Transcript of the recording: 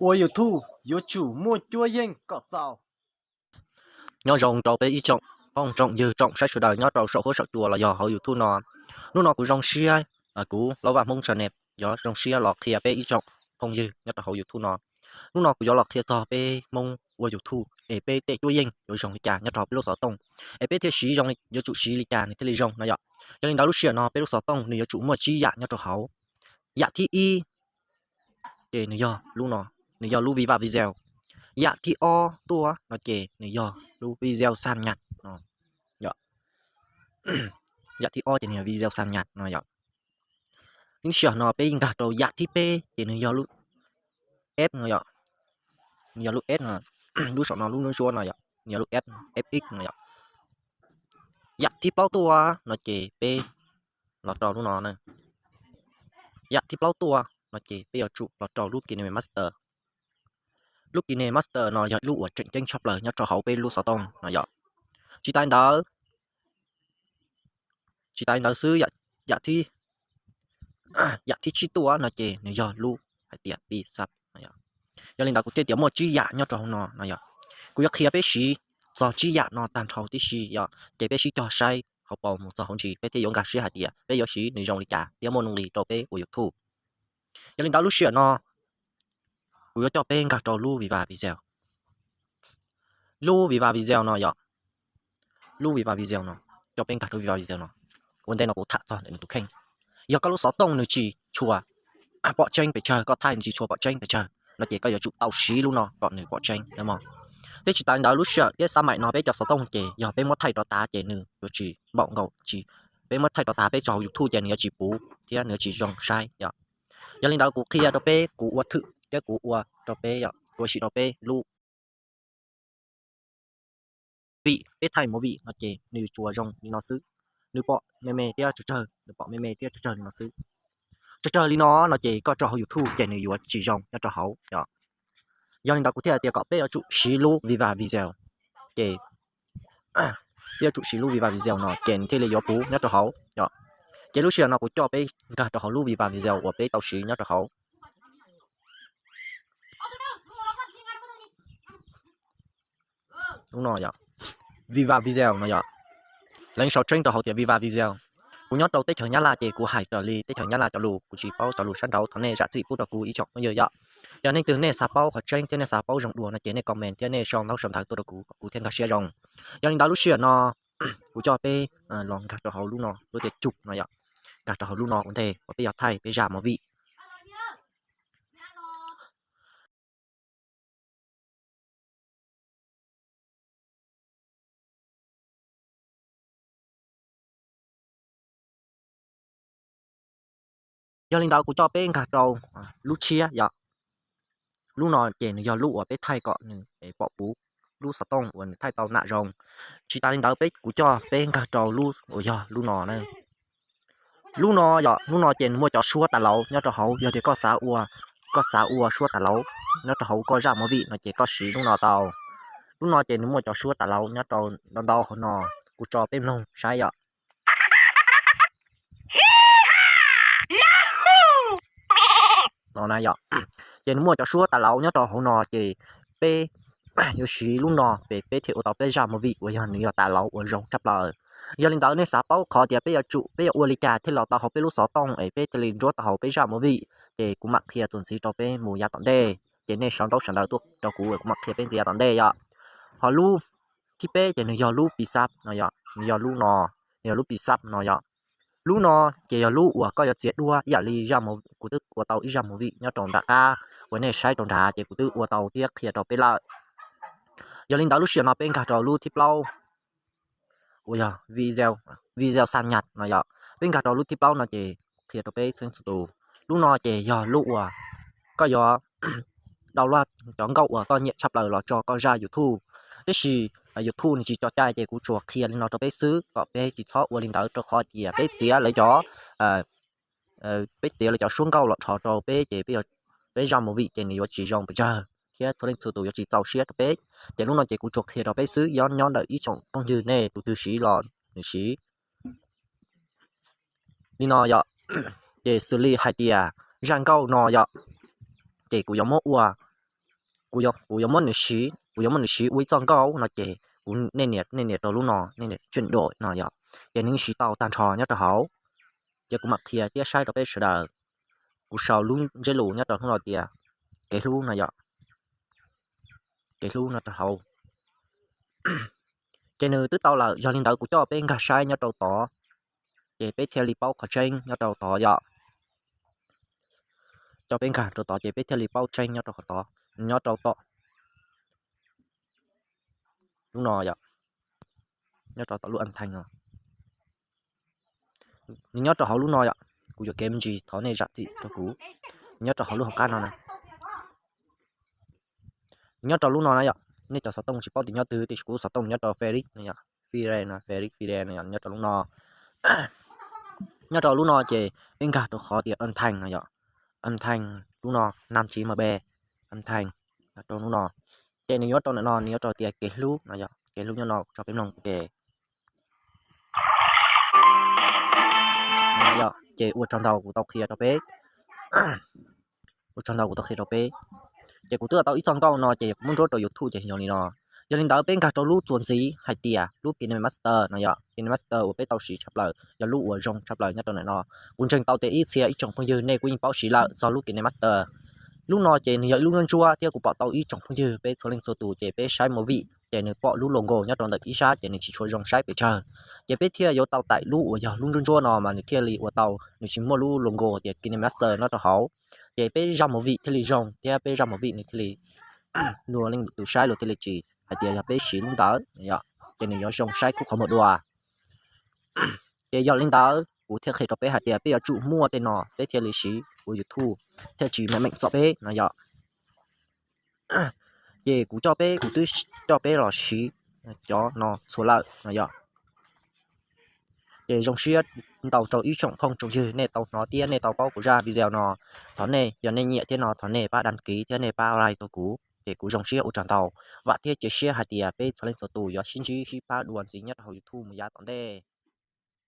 Ua YouTube yuav tsum muaj cuab yeej kom txaus. Nyob zoo rau peb ib tsoom phooj tsoom ywg tsoom saib sawv daws nyob rau saum huab saum cua los yog hauv YouTube no. Hnub no kuv zoo siab, kuv Lauj Vaj Hmoob channel yuav zoo siab los qhia peb ib tsoom phooj ywg nyob rau hauv YouTube no. Hnub no kuv yuav los qhia txog peb Hmoob ua YouTube es peb tej cuab yeej yuav zoo li cas nyob rau peb lub xov tooj, es peb thiaj siv zoo, yuav tsum siv li cas nws thiaj li zoo no yom. Yog li ntawd lub sij hawm no peb lub xov tooj nws yuav tsum muaj tsib yam nyob rau hauv. Yam thib ib ces nws yog lub no, nws yog lub Viva Video. Yam thib ob tuaj no ces nws yog lub Video Xab Nyas no. Yam thib ob ces nws yog Video Xab Nyas no yom. Lub sij hawm no peb nkag rau yam thib peb ces nws yog lub F no yom. Nws yog lub F no, lub saum no lub ntsuab ntsuab no yom, nws yog lub F, F X no yom. Yam thib plaub tuaj no ces peb los rau lub no na. Yam thib plaub tuaj no ces peb yuav tsum los rau lub KineMaster. Lub KineMaster no yog lub uas tseem ceeb tshaj plaws nyob rau hauv peb lub xov tooj no yom. Tsis tas ntawd, tsis tas ntawd xwb, yam thib tsib tuaj no ces nws yog lub hais tias Pisap no yom. Yog li ntawd kuv thiaj tias muaj tsib yam nyob rau hauv no no yom. Kuv yuav qhia peb siv txog tsib yam no tag nrho tib si yom, ces peb sib cog saib hauv paus mus txog hauv ntsis peb thiaj yuav nkag siab hais tias peb yuav siv nws zoo li cas thiab muaj nuj nqis rau peb ua YouTube. Yog li ntawd lub sij hawm no kuv yuav coj peb nkag rau lub Viva Video. Lub Viva Video no yom, lub Viva Video no, coj peb nkag rau Viva Video no. Ua ntej no kuv tham txog ntawm nws tus kheej. Yog koj lub xov tooj nws tsis tshua pom tseeb pes tsawg, koj thaij nws tsis tshua pom tseeb pes tsawg no ces koj yuav tsum tau siv lub no kom nws pom tseeb no mog. Thiab tsis tas ntawd lub sij hawm thiab xab maim no peb cov xov tooj ces yog peb muab thaij rov tav ces nws yuav tsis npaum nkaus tsis, peb muab thaij rov tav peb tso hauv YouTube ces nws yuav tsis puv thiab nws yuav tsis zoo saib yom. Yog li ntawd kuv qhia rau peb, kuv ua thwm thiab kuv ua rau peb yom, kuv ua sim rau peb lub vim peb thaij movie no ces nws tsuas zoo li no xwb. Nws pom me me thiab tsawg tsawg, nws pom me me thiab tsawg tsawg li no xwb. Tsawg tsawg li no no ces koj tso hauv YouTube ces nws yuav tsis zoo nyob rau hauv yom. Yog li ntawd kuv thiaj tias kom peb yuav tsum siv lub Viva Video. Ces peb yuav tsum siv lub Viva Video no ces nws thiaj li yuav puv nyob rau hauv yom. Ces lub sij hawm no kuv coj peb nkag rau hauv lub Viva Video uas peb tau siv nyob rau hauv. Lub no yom, Viva Video no yom. Leej sau tseeb rau hauv tias Viva Video. Kuv nyob rau teb chaws Nyab Laj ces kuv hais raws li teb chaws Nyab Laj cov lus, kuv tsis paub cov lus sab nraud, thov nej zam txim pub rau kuv ib tsoom phooj ywg yom. Yog leej twg nej xav paub qhov tseeb thiab nej xav paub zoo dua no ces nej comment thiab nej sau ntaub sau ntawv tuaj rau kuv, kuv thiaj nkag siab zoo. Yog li ntawd lub sij hawm no kuv coj peb los nkag rau hauv lub no, lub tias tsum no yom. Nkag rau hauv lub no ua ntej uas peb yuav thaij peb zaj movie. Yog li ntawd kuv coj peb nkag rau lub tshiab yom. Lub no ces nws yog lub uas peb thaij kom nws pom puv lub xov tooj uas nws thaij tau nam zoo. Tsis tas li ntawd peb, kuv coj peb nkag rau lub uas yog lub no na. Lub no yom, lub no ces nws muaj cov suab tas lauv nyob rau hauv, yog tias koj xav ua, koj xav ua suab tas lauv nyob rau hauv koj zaj movie no ces koj siv lub no tau. Lub no ces nws muaj cov suab tas lauv nyob rau ntau ntau hauv no, kuv tso peb mloog saib yom. No na yom, ces nws muaj cov suab tas lauv nyob rau hauv no ces peb yuav siv lub no peb, peb thiaj ua tau peb zaj movie uas yog nws yog tas lauv uas zoo tshaj plaws. Yog li ntawd nej xav paub qhov tias peb yuav tsum, peb yuav ua li cas thiaj los tau hauv peb lub xov tooj es peb thiaj li nruab tau hauv peb zaj movie, ces kuv mam qhia txuas ntxiv rau peb mus yav tom ntej. Ces nej sau ntaub sau ntawv tuaj rau kuv, kuv mam qhia peb ntxiv yav tom ntej yom. Ho lub thib peb ces nws yog lub Pisap no yom, nws yog lub no, nws yog lub Pisap no yom. Lub no ces yog lub uas koj yuav txiav duab ib yam li zaj movie, kuv twb ua tau ib zaj movie nyob rau nram qab uas nej saib rau nrad ces kuv twb ua tau thiab qhia rau peb lawm. Yog li ntawd lub sij hawm no peb nkag rau lub thib plaub uas yog Video, Video Xab Nyas no yom. Peb nkag rau lub thib plaub no ces qhia rau peb txhua leej txhua tus. Lub no ces yog lub uas koj yuav download cov nkauj uas koj nyiam tshaj plaws los tso koj zaj YouTube. Tab sis YouTube nws tsis tso cai ces kuv tsuas qhia li no rau peb xwb kom peb tsis txhob ua li ntawd rau qhov tias peb txiav lawv cov, peb txiav lawv cov suab nkauj los dhos rau peb ces peb zaj movie ces nws yuav tsis zoo pes tsawg thiab txhua leej txhua tus yuav tsis txaus siab rau peb. Ces lub no ces kuv tsuas qhia rau peb xwb, nyob ntawm ib tsoom phooj ywg nej tus twg siv los nws siv li no yom. Ces xws li hais tias zaj nkauj no yom, ces kuv yuav muab ua kuv yuav muab nws siv, kuv yuav muab nws siv ua ib txoj nkauj no ces kuv, nej nias rau lub no, nej nias tswm dom no yom, ces nws siv tau tag nrho nyob rau hauv. Ces kuv mam qhia thiab saib rau peb sawv daws. Kuv sau lub ntsiab lus nyob rau hnub no tias kev hlub no yom, kev hlub no rau hauv. Ces nws twb tau lawm, yog li ntawd kuv coj peb nkag saib nyob rau tod, ces peb thiaj li paub qhov tseeb nyob rau tod yom. Coj peb nkag rau tod ces peb thiaj li paub tseeb nyob rau qhov tod, nyob rau tom lub no yom, nyob rau tom lub âm thanh no. Nws nyob rau hauv lub no yom, kuv yuam kev me ntsis thov nej zam txim rau kuv. Nws nyob rau hauv lub hauv qab no na. Nws nyob rau lub no na yom, nej cov xov tooj tsis paub tias nyob twg tiam sis kuv xov tooj nyob rau Felix no yom, Fire no, Felix Fire no yom, nyob rau lub no. Nyob rau lub no ces peb nkag rau qhov tias âm thanh no yom, âm thanh lub no năm chín M B, âm thanh rau lub no. Ces nws nyob rau ntawm no, nws nyob rau tias kev hlub no yom, kev hlub nyob no kuv tso peb mloog ua ke. Ces ua tsaug ntau kuv tau qhia rau peb, ua tsaug ntau kuv tau qhia rau peb. Ces kuv twb tau ib txoj nkauj no ces kuv muab ntsuab rau YouTube ces yog li no. Yog li ntawd peb nkag rau lub txuas ntxiv hais tias lub KineMaster no yom, KineMaster uas peb tau siv tshaj plaws yog lub uas zoo tshaj plaws nyob rau ntawm no. Kuv ntseeg tau tias ib txhia ib tsoom phooj ywg nej kuj yeej paub siv lawm txog lub KineMaster. Lub no ces nws yog ib lub ntsuab ntsuab thiab kuv pom tau ib tsoom phooj ywg peb txhua leej txhua tus ces peb saib movie ces nws pom lub logo nyob rau ntawm ib sab ces nws tsis tshua zoo saib pes tsawg. Ces peb thiaj yuav tau tải lub uas yog lub ntsuab ntsuab no mas nws thiaj li ua tau nws tsis muaj lub logo tias KineMaster nyob rau hauv. Ces peb zaj movie thiaj li zoo thiab peb zaj movie nws thiaj li luag leej lwm tus saib luag thiaj li tsis hais tias yog peb siv lub ntawd yom, ces nws yuav zoo saib khub qhov muag dua. Ces yog li ntawd kuv thiaj qhia rau peb hais tias peb yuav tsum muaj tej no peb thiaj li siv ua YouTube thiaj tsis meem meem txom peb no yom. Ces kuv coj peb, kuv twb coj peb los siv cov no txhua lawm no yom. Ces zoo siab ntau rau ib tsoom phooj tsoom ywg nej tau hnov thiab nej tau paub kuv zaj video no. Thov nej yog nej nyiam thiab no thov nej pab đăng ký thiab nej pab like rau kuv ces kuv zoo siab ua tsaug ntau. Vam thiab cia siab hais tias peb txhua leej txhua tus yuav sib ntsib sib pab dua ntxiv nyob rau hauv YouTube mus yav tom ntej.